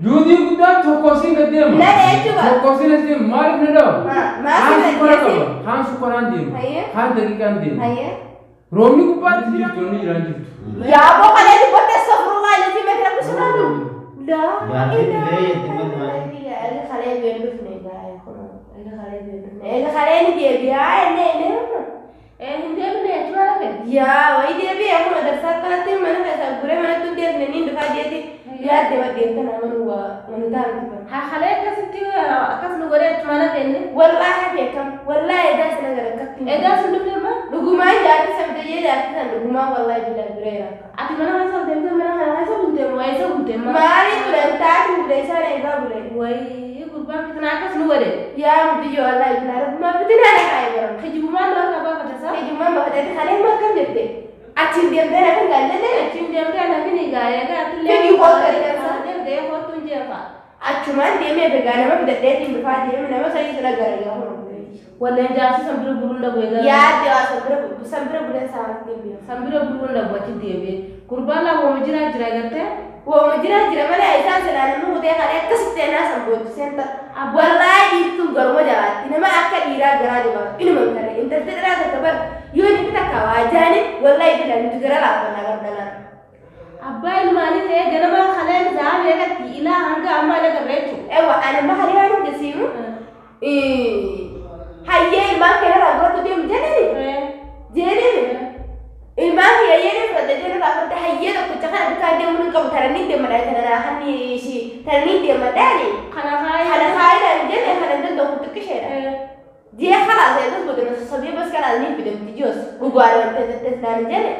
Juutii guddaan tokko siin gad deema. Na jechuudha. Tokko siin as deema. Maaliif na dhawa? Maa Haan si sukkara ajjeesi? qaba. Haan sukkaraan deema. Hayyee. Haan daqiiqaan deema. Hayyee. Roobni gubbaatti jirtu inni jiraan jirtu. Yaa boo kalee dubbatte safrumaa ilaatii meetira bisiraatu. Laa Jaartiin dhufee jetti maal? Eega kalee biyya dhufne gaa'e kunoo. Eega kalee biyya dhufne. Eega kalee ni deebi'aa enne enne. Hin deebine jechuudha lafe. Yaa wayi deebi'ee kun madarsaa akkanatti mana keessaa guree manatti hin deebine niin dhufaa jeeti. Yaadde baddeetta nama nu waa mana taa'an turan. Haa kalee akkasitti akkas nu godhee achuma lafe inni. Wallaahi beekam. Wallaahi edaa sana gara akkatti. Egaa sun dhufne immoo Dhugumaan jaartii san bitayyee jaartii san dhugumaan wallaahi bilaa bireera. Ati mana keessa deemtee mana kana keessa bultee moo eessa bultee mana? Maaliif bulan taatu bule isaan eegaa bule. Wayii gurbaan fitinaa akkas nu godhe. Yaa biyya wallaahi bilaa rabbumaa fitinaa na kaa'e bara. Kijibumaan nu harka baafata isaa. Ijummaan bafatee kalee maal kam jette? Achiin deemtee na kan gaallallee. Achiin deemtee namni egaa egaa atillee. Fidii kootu eegansa. Deemtee kootu hin jeeqa. Achumaan deemee beekaa nama fidadheetiin dhufaa deeme nama sadii sana garagaraa horu. Walleen jaarsi sanbira buruun dhabu egaa. Yaadde waa sanbira bulee saamatti deebi'a. Sanbira buruun dhabu achi deebi'e. Gurbaan laa wooma jiraa jira gartee. Wooma jiraa jira malee isaan silaa namni kutee kalee akkasitti eenaa san boochiseen ta'a. Wallaahi dhiirtuun garuma jabaatti nama akka dhiiraa garaa jabaatu inuma hin tarree intalti dhiiraa takka bara yoo inni takka waa jaani wallaahi bilaa nuti gara laafannaa gardalaan. Abbaa ilmaanii ta'ee ganama kaleen za'a meeqatti ilaa hanga ammaa illee garree jechuudha. Ewa ani amma kalee waan hin jessiimu hayyee ilmaan keenya irraa godhatu deemu jedhani jedhani ilmaan kiyya ni fudhate jedhu irraa fudhate hayyee tokkicha kana bitaa deemuu hin qabu taranii deemadha tana hanni ishii taranii deemadhaani. Kana kaayee. Kana faayidaan jenne kana danda'u xiqqisheedha. Jee khalaas eegas godina sossobee bas kalaas ni fidamti jios dhugaadhaan teessee naan jenne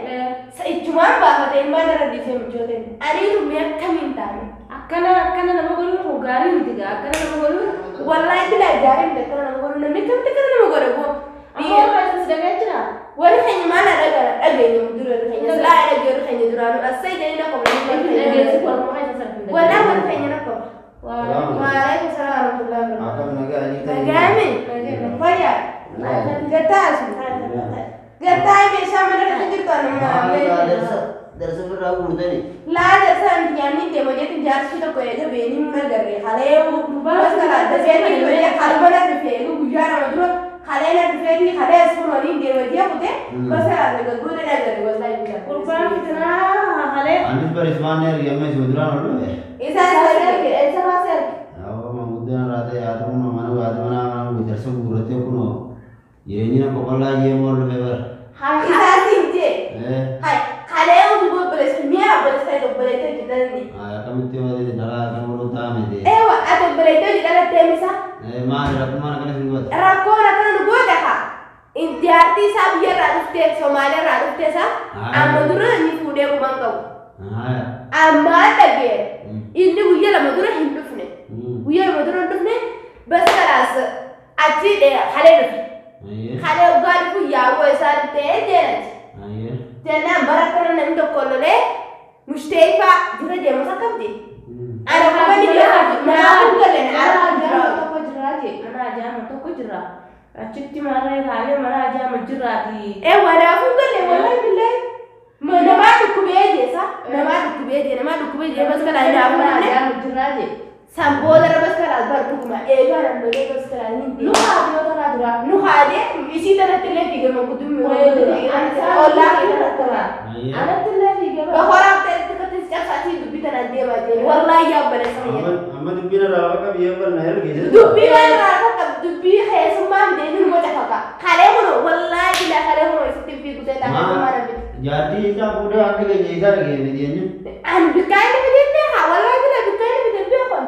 ichumaan baafate ilmaan irra dhiisee michoote aniitu mee akkamiin taane. Akkana akkana nama godhuun kun gaarii miti gaa akkana nama godhuun. Wallaahi bilaa gaarii miti akkana nama godhu namni akkamitti akkana nama godha boo. Amma warra isas dhagaa jira. Warri keenya maal dhageenya dura warri keenya silaa dhagee warri keenya duraanuu asii jedhanii na qaba. Dhageessi warra keessa sarfin. Wallaahi warri keenya na qaba. Waalaikum salaam warahmatullahi wabarakatuh. Akkam nagaa ni ta'e. Nagaame. Fayyaa. Gattaa asu. Gattaa meeshaa mana keessa jirtu anuma. Darsa birraa guurtani. Laa darsa miti nyaanni deema jetti jaarsi tokko eega beenii mun agarre halee bas karaa dafeetii dhufee kalma na dhufee eega guyyaa nama dura halee na dhufeetii halee as furooniin deema jee kute bas karaa dargaggoota na agarre wasaa jira. Gurbaan fitinaa halee. Anis barismaan erge amma isuma duraan ol dhufe. Isaan sarge eessa baasee arge? Awwa manguddina irraa ta'e haa ta'u mana haati mana mana darsa guurratee kunoo jireenyi na qoqollaa jee moo dhufe bara. Isaan siin jee. Kalee utuu obboleessa mi'a obboleessa obboleessa hojjetan. Akkamitti yoo ta'e dhalaa akkana godhuu taa'ame. Ewa ati obboleessa hojii dhalattee misa. Maali rakkummaan akkana isin goote? Rakkoon akkana nu goote haa. Jaartii isaa biyyarraa dhuftee Somaaliyaarraa dhuftee isaa amma dura inni fuudhee quban qabu. Ammaan dhagee inni guyyaa lama dura hin dhufne. Guyyaa lama dura hin dhufne bas kalaas achi kalee dhufe. Kalee waggaa dhufu yaa'uu isaa dhuftee jeenati. Jennaan bara kana namni tokko lolee mushteefaa jira deemus akkamitti? Ana kuma ni naafuu galee Mana ajaa'ima tokko jira jee mana ajaa'ima tokko jira. Achitti maarree taa'ee mana ajaa'ima jiraati. Ewa naafuu galee wallaahi billahi. Namaa dhukkubee jeesa namaa dhukkubee jee namaa dhukkubee jee bas kalaa naafuu Mana galee. ajaa'ima jira jee. San booda bas kalaa bar dhuguma eegaa nan lolee bas kalaa ni Nu haadhi yoo taraa dura. Nu haadhe isii tanatti illee fiigee manguddummi ollaa keessa Anatti illee fiigee bara. Bahoraaf ta'e xiqqatti cabsaatii dubbii tanaan deemaa jee wallaahi yaa obboleessa kiyya. Amma dubbiin irraa bakka biyya barna erge jechuudha. Dubbii waan irraa bakka dubbii keessummaa fidee inni waca fakka. Kalee kunoo wallaahi bilaa kalee kunoo isitti fiigu ta'e keessummaa na fide. Jaartii isaa fuudhee akka keenya isaa dhagee miti jennu. Ani bikkaa inni fidee beekaa wallaahi bilaa bikkaa inni fidee beekan.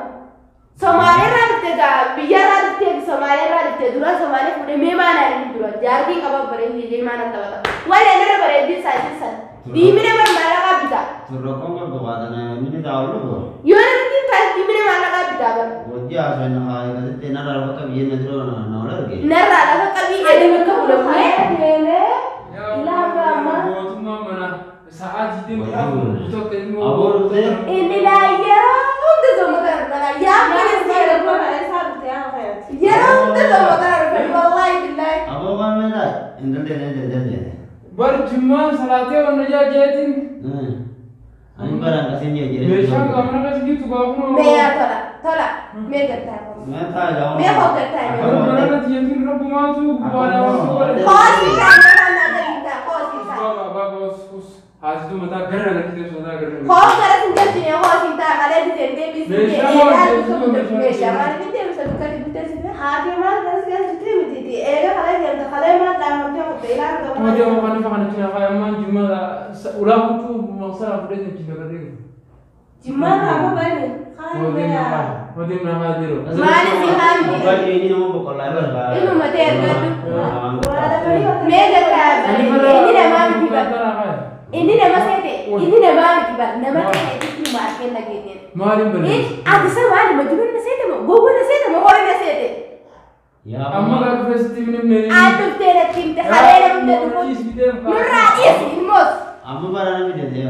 Somaaliirraa dhuftee gaa biyyarraa dhuftee Somaaliirraa dhuftee dura Somaalee fuudhee mee maanaa inni dura jaartiin qaba bareedee jee maanaa taphata. Wallee irra bareeddii isaa isa diimina bar maallaqaa bitaa. Rakkoon qabdu qaatana inni taa'u dhufu. Yoo namni taa'e diimina maallaqaa bitaa bara. Hojii haasawin haa narraa bakka biyya na dura na ol arge. Narraa lafa qabii edee bakka bulamee. Deemee ilaa hanga ammaa. Mootummaan mana sa'aa digdamii afur tokko immoo. Aboo dhuftee. Inni laa yeroo hunda zoma kana dhufan yaa yeroo hunda zoma kana dhufan wallaahi billaahi. Aboo waan meeqa intalli intalli intalli. Bar jimmaan salaatee wanna jaajeetiin. Ani baraan kasin jee Meeshaan qaamna keessa jirtu gaafuma. Mee tola tola mee gartaa. Mee taa gaa. Mee hoo gartaa. Barana tiyyeetiin rabbumaatu gubbaadhaa waan godhe. Hoosii taa nama naa hoosii taa. Baaba os haasitu mataa gara galchite sodaa gara. Hoos gara sin galchine hoosii taa kalee biteen deebisee. Meeshaa maal bitee bisa dukkatti bitee si Haati maal garas galchite miti eega kalee deemte kalee maal dhaammattee kutte ilaalu tokko. Hojii amma kana fa kana cina kaayammaan jimmaa ulaa huccuu maqsara fudhate jina garee. Jimmaa kaama baay'ee. Hojii mana haa jiru. Maali si haami? Baay'ee nama boqollaa barbaada. Inuma ta'e argadhu. Mee gartaa inni namaa miti bara. Inni nama seete inni namaa miti bara nama ta'e itti maal kenna kenneen. Maaliin balee? Ati isa maali majnuun na seete moo gowwa na seete moo horii na seete? Amma gaafa feestiif ni meeshaa. Aan dhuftee natti himte halee namni dhufu. Nurraa dhiisi ilmoos. Amma barana mijatee.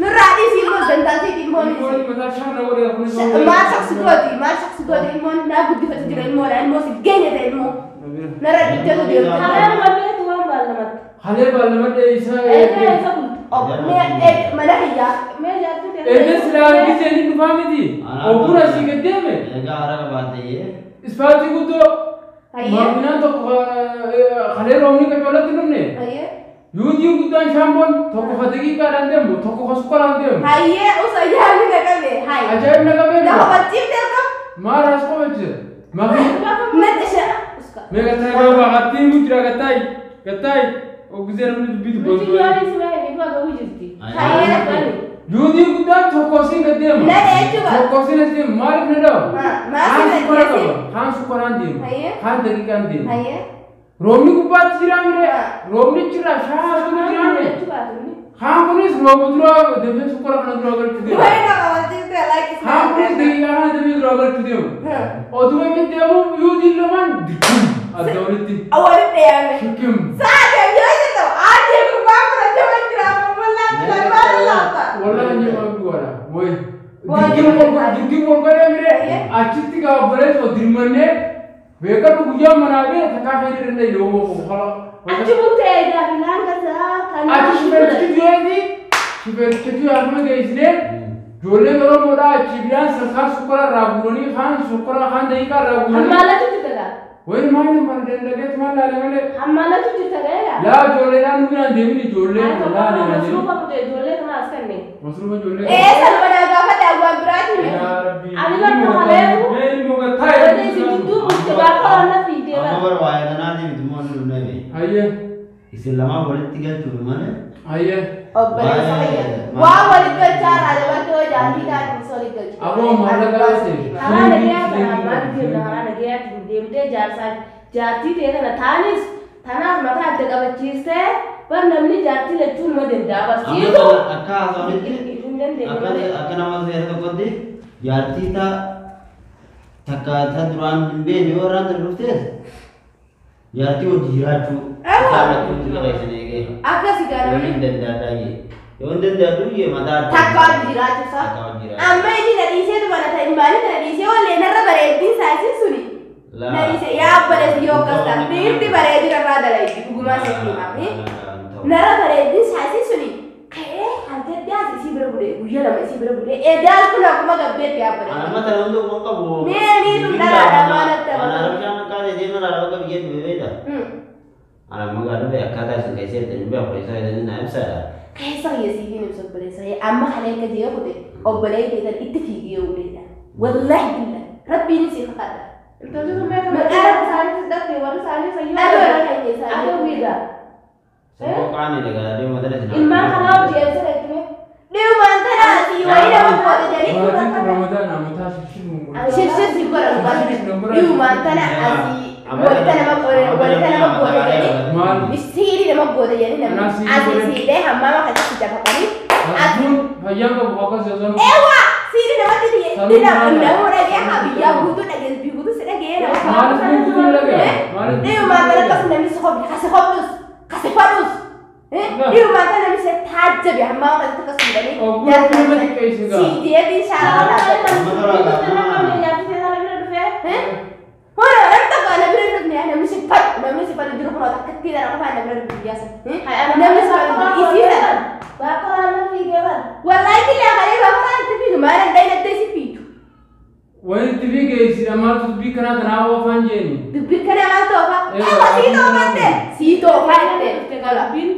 Nurraa dhiisi ilmoos dantaasiif ilmoon isi. Maal shaqsi gooti maal shaqsi gooti ilmoon naa guddifatu jira ilmoodha ilmoos geenya ta'e ilmoo. Narra dhiiteetu deemu. Kalee mabeetu waan baallamatti. Halee baallamatti isa. Eega isa bultu. Mee mana hiyyaa. Mee jaartuu ta'e. Eega silaa gisee ni dhufaa miti. Obbura asii gad deeme. Egaa hara qabaatee. Ispaaltii guddoo. Makinaan tokko halee roobni qacoolatti dhumne. Yuutiin guddaan shaamboon tokko ka daqiiqaadhaan deemu tokko ka sukkaaraan deemu. Hayyee osoo yaadni na qabe. Ajaa'ib na qabee. Na hubachiifte akkam. Maal as qofachiise? Makiin. Natti shara. Mee gattaay baaba hattiin jira gattaay gattaay oggizee namni dubbitu Miti yooni si waa'ee ni baga hojjetti. Hayyee. Yuutiin guddaan tokko siin gad deema. Na jechuudha. Tokko siin as deema maaliif na dhawa? Maal Kaan sukkara qaba. Kaan sukkaraan deema. Kaan daqiiqaan deema. Roobni gubbaatti jira mire. Roobni jira shaasuu jira mire. Kaan kunis roobu dura dafee sukkara kana dura galchuu deema. Kaan kunis daqiiqaa kana dafee dura galchuu deema. Oduma inni deemu yuutiin lamaan dirqama adda walitti. Walitti dhiyaame. Shukkim. Saate yoo jettu aadde gurbaa kana jaba jira ammoo laata laata. Wallahi inni waan duwwaadha. Wayi. Dirqim wal godhee mire achitti gaafa bareedu dirmannee beekadhu guyyaa manaa bee takkaa fayyaduu danda'e yoo qofa. Achi bulte egaa filaan gasaa kan. Achi shifeertichi du'eeti shifeertichi du'e akkuma geessinee ijoolleen Oromoodhaa achi biyaan kaan sukkara irraa guuranii kaan sukkara kaan daqiiqaa irraa guuranii. Hammaalatu jirta gaa. Wayi maal maal dandageetu maal laale malee. Hammaalatu jirta gaa egaa. Laa ijoolleedhaan nu biraan deemin ijoollee laale malee. Masruufa kute ijoollee kana as kenne. Masruufa ijoollee. Ee salma naa gaafa daawwaan biraati. Ani bakka haleetu. Mee ilmoo gattaa. Wani isin gidduu bulche gaafa waan fiidee bara. Amma bara waa'ee kanaatiif miti immoo nu dhufne. Hayyee. Isin lamaan walitti galchuuf malee. Hayyee. Obboleessa fayyaa. Waan walitti galchaa irraa dabartee hoo jaartii taate isa walitti galchu. Aboo maallaqa laase. Karaa nagayaa kana maal deemna karaa nagayaatiin deemtee jaarsaa jaartii ta'e kana taanis tanaaf mataa adda qabachiistee bar namni jaartii lachuun ma danda'a barsiisu. Akka haasawanitti akka nama seera tokkotti jaartii takka ta duraan hin beekne yoo irraan tana dhuftees jaartii hojii jiraachuu jaalachuu dirqa keessan eegee. Akkasi gaara. Yoo hin danda'adhaa jee. Yoo hin danda'adhu jee mataa adda. Takka hojii jiraachuu isaa. Amma inni na dhiisee dubara ta'e maali na dhiisee wallee narra bareeddiin isaa isin suni. Na dhiisee yaa obboleessi yoo akkas ta'a dhiirri bareedina irraa dalayti dhugumaa sitti himaa. Narra bareeddiin isaa isin suni ka'ee halkan dhiyaas isii bira bulee guyyaa lama isii bira bulee eedaas kun akkuma gabbeetti yaa obboleessi. Anamma tana hundi waan qabu. Mee niitu dharaadha waan adda Ana rabshaan akka deemna raadha bakka biyya dhufe beekta. Ana magaalaa dhufe akkaataa isin keessa jirtan beeku isaa jedhanii na ibsaadha. Keessa kiyya ibsa obboleessa amma halee akka jee kute obbolee keessan itti fiigee uleedha. Wallaahi billah rabbiin si kakadha. Intalli sun beekama. Maqaa isaaniitis dhatte warri isaanii sayyoo. Adoo isaanii. Adoo wiigaa. Saboo qaanii dhagaa deemu mata isin. Ilmaan kanaa hojii eessa dhaqxime? Dhiumaan tanaa si wayii nama goote jedhanii. Maatiin Ramadaan amataa shibshib Shibshib si godhan dhiumaan tana asii walitti nama goote jedhanii. Siiri nama goote jedhanii namni asii siidhee hammaama keessatti jafaqanii. Asuun fayyaan qabu akkas jedhamu. Eewwa siiri namatti nama dhagee haa biyyaa guutuu dhagee biyya guutuu si dhagee nama. Maaliif guutuu dhagee? Dhiumaan tana akkas namni si hobbi kasi hobdus kasi fadhus. Dhiumaan tana namni si taajjabe hammaama keessatti akkas fuudhanii. Siidheetiin shaara Hora namni tokko ana bira dhufne namni si fadhu namni si fadhu jiru kunoo takka ittiin dhala qofaa ana bira dhufne guyyaa sana. Namni si fadhu isii sana. Bakka waan fiigee bara. Wallaahi Walitti fiigee maaltu dubbii kanaa tanaa oofaan jeeni. Dubbii kana maaltu oofaa? Ewa sii toofatte! Sii toofatte! Dubbiin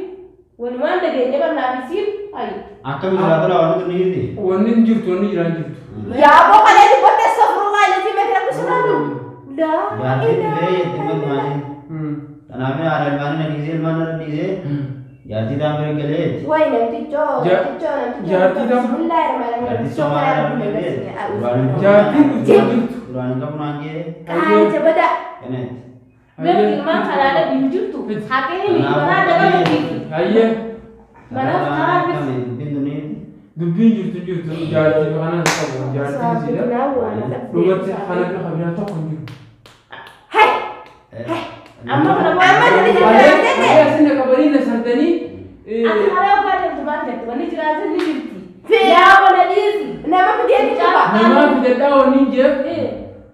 walumaan dhageenya barnaamisiin hayi. Akkami silaa tola waan nuti jirti? Wanni hin jirtu wanni jiraan jirtu. Yaa boo kalee dubbatte sofrumaa illee meetira kusuudhaatu. Laa Jaartiin dhufee jettee maaliin? Kanaaf haadha ilmaanii na dhiisee ilmaan na dhiisee jaartii taan bira galee jetti. Wayi namtichoo namtichoo namtichoo. Bismillaahi rahmaani rahiim. Jaartiin dhuftuu jirtu. Duraan hin qabu naan jee. Qaama badaa. Kaneetti. Beekti ilmaan kanaadha hin jirtu. Haqee mataa adda qabachiisi. Hayyee. Manaaf karaa Dubbiin tuni. Dubbiin jirtu jirtu jaartii kanas qabu jaartiin siidha. Dhumatti kana bira kabinaa tokko hin jiru. Hai. Amma kana Amma nuti Hayyee asin qabanii na sardanii. Ati karaa ogaa deemtu maal jettu wanni jiraatan ni jirti. Yaa wala dhiisi. Nama fidee ni qaba. Namaa fidadhaa wanni hin jeef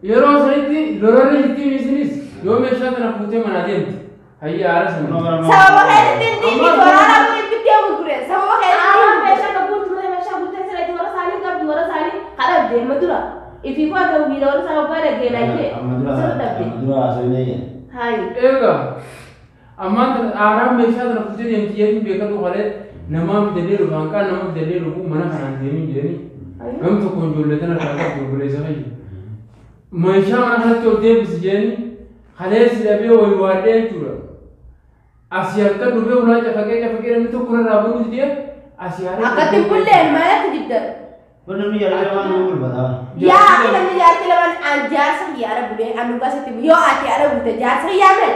yeroo sanitti lolorri jirti isinis yoo meeshaa kana fuutee manaa deemti. Hayyee haara sana. Sababa keetitti hin dhiibi tooraan kun ibiddee gurgure. Sababa Aaraan keetitti. meeshaa qabuutu malee meeshaa guuttee sirriitti warra isaanii qabdu warra isaanii kadhaaf deema dura. Ifii koo ta'u miila warra isaa ogaa dhaggeena jee. Amma dura Sirri dhabde. amma dura haasawinee jee. Hayi. Egaa ammaan tana aaraan meeshaa kana fuutee deemti jeetiin beekatu halee namaa fidadhee dhufu hanqaan nama fidadhee dhufu mana kanaan deemin jedhanii. Gam tokko ijoollee tana irraa qabdu obboleessa fayyi. Meeshaa mana kanatti ol deebisi jedhanii halee si dhabee wayi waadhee jechuudha. Asii halkan dhufee ulaa cafaqee cafaqee namni tokko irraa banuu didee asii haala. Akkatti hin bulleen maal akka jibdan? Kun namni jaartii lamaan nama gulbataa. Yaa akka namni jaartii lamaan an jaarsa kiyya ala bulee an dhugaa sitti yoo ati ala buute jaarsa kiyyaa maal?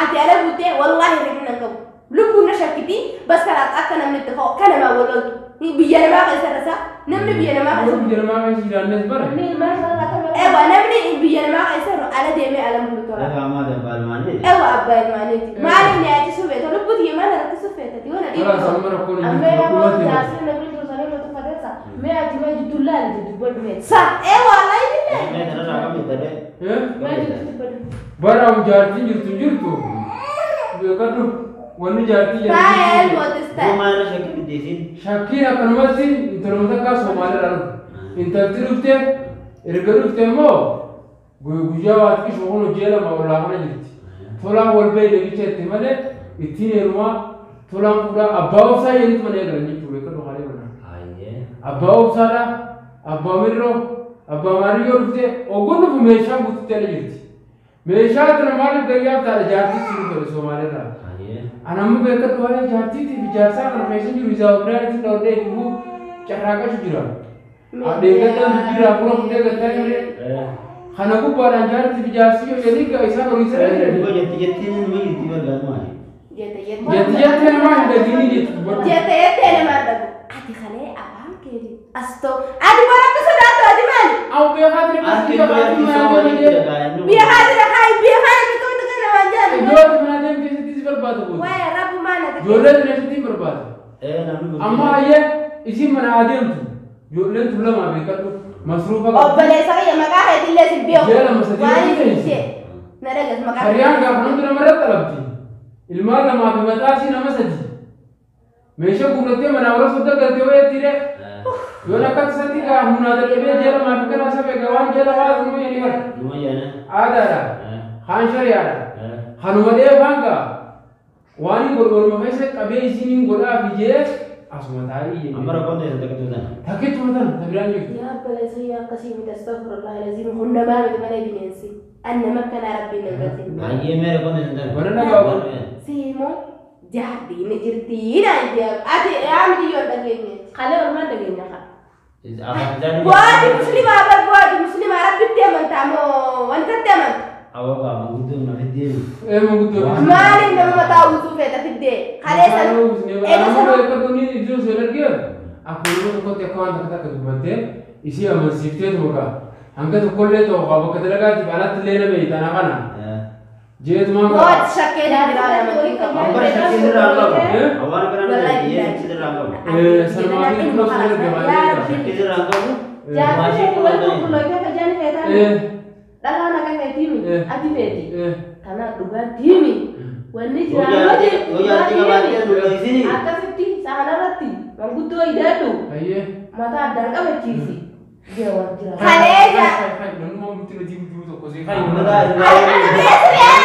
Ati ala buute wallaahi hirribni nan qabu. Lubbuun na shakkiti bas karaa akka namni itti ka'u kan namaa wal loltu. Biyya namaa keessa irra isaa namni biyya namaa keessa. Biyya namaa keessa jiraannes bara. Namni ilmaan isaa akka malee. Ewa namni biyya namaa keessa irra ala deemee ala bulu tola. Lafa ammaa abbaa ilmaanii. Ewa abbaa ilmaaniiti. Maaliif ni yaachisuu feeta? Lubbuuti maal rakkisuu feeta? Yoo na Karaa dhiibdu. samma rakkoon hin Amma jirtu. yaa Dhumatti. jaarsi namni dursanii nuti uffateessa. Mee ati mee jidduu laali dubbadhu mee. Sa ewa wallahi billahi. Mee kanarraa kam jettadhee? Mee jidduu dubbadhu. Bara jaartiin jirtu hin jirtu. Beekadhu wanni jaartii Taa'ee jedhamu. elmootis ta'e. Maal irra shakkii biddeesiin? Shakkiin akkanumatti intaluma takkaa Somaaliirraa dhufte. Intalti dhufte erga dhufte immoo guyyaa waatii shukuun hojii lama ollaa kana jirti. Tolaan wal bahee deebicha itti malee ittiin heerumaa tolaan fuudhaa abbaa obsaa jedhutu mana eegalan jechuudha beekadhu haalee mana. Hayyee. Abbaa obsaadha, abbaa mirroo, abbaa maariyyoo dhufte ogguun dhufu meeshaan guututti ala jirti. Meeshaa kana maaliif gayyaaf taadha jaartii si dhufe Somaaliirraa. Hayyee. Ana amma beekadhu waa'ee jaartiitiif ijaarsaa kana keessa jiru isaa biraa itti dhawdee ifuu carraaqashu jira. Adeeggataan dubbiirraa fura fuudhee gattaa jirre. Kana gubbaadhaan jaartiif ijaarsi yoo jedhii isaan horii sana Duba jedhani. jetti jettiin numa jirti barbaadu maali? Jette jette. Jetti jettee namaa hin dhagini jetti dubbadhu. Jette jettee namaa dhabu. Ati kalee afaan keeti. Astoo. Ati bara sodaattu ati maali? Awu beekaa ture Harki biyya jaartii manaa isaa waliin deemtee. jira inni. Biyya haati haa biyya haati kamtu kan namaan jaallu. Iddoo ati manaa deemtee sitti barbaadu goota. Waa'ee rabbu maal ati? Ijoollee tun sitti barbaadu. Namni bultii. Amma hayyee isin mana adeemtu ijoolleen tun lamaa beekadhu masruufa qabdu. Obboleessa kiyya maqaa keetillee si beeku. Ji'a lama sadii Waan waliin hin teessi. jee. Na dhagas maqaa. Hariyaan gaafa namni namarratti dhalabdi. Ilmaan lamaa fi mataa isii nama sadi. Meeshaa guurrattee manaa warra sodda galtee wayeetti hidhee. Yoon akkatti satti gaa humnaa dadhabee ji'a lamaa fi kana isa beeka waan ji'a lamaa sunuu jedhanii bara. Numa jedhana. Aadaadha. Haan shari'aadha. Kanuma dheefaan gaa waan hin godhu keessa qabee isiin hin godhaa fi jee asuma taa'ii Amma rakkoon ta'e takkitu tana. Takkittuma tana ta biraan jirtu. Yaa obboleessa kiyya akkasii miti astaghfirullah alazim kun namaa miti malee bineensi. An nama akkanaa rabbiin nan galchine. Hayyee mee rakkoon ta'e tana. Warra nagaa oolu. Siimoo jaartiin ni jirti naan jee. Ati yaa miti yoo dhageenye. Kalee walumaan dhageenya kaa. Afaan isaanii. Bu'aati musliimaa bar bu'aati musliimaa rabbitti amantaa moo wantatti amanta? Awwa maanguddoo na fiddee. Ee maanguddoo. Maaliif nama mataa uwwisuu feeta fiddee? Kalee sana. Eega Amma sana. beekadhu ni iddoo seen argee akkuma nama tokkotti akka waan takka takka dubbattee isii amansiiftee tuma gaa hanga tokkollee ta'u gaa bakka dalagaatiif alatti illee nama hiitana kana jeetumaan gaa. Bu'aati shakkee jira amantii qabu. Amma shakkii sirraa qabu. Awwaan kana nama shakkii sirraa qabu. Sanumaa fi iddoo seen argee baay'ee. Shakkii sirraa qabu. Jaartii wal qulqulloofte fajjaan feetaan. Dhalaa naqa feetiimi. Ati feeti. Kana dhugaatiimi. Wanni jiraatu Yoo jaartii qabaattee nu akkasitti saanarratti manguddoo hidhadhu Hayyee. mataa addaan qabachiisi. Jee waan jira. Kalee ja. tokko si Amma fayyadu. daa-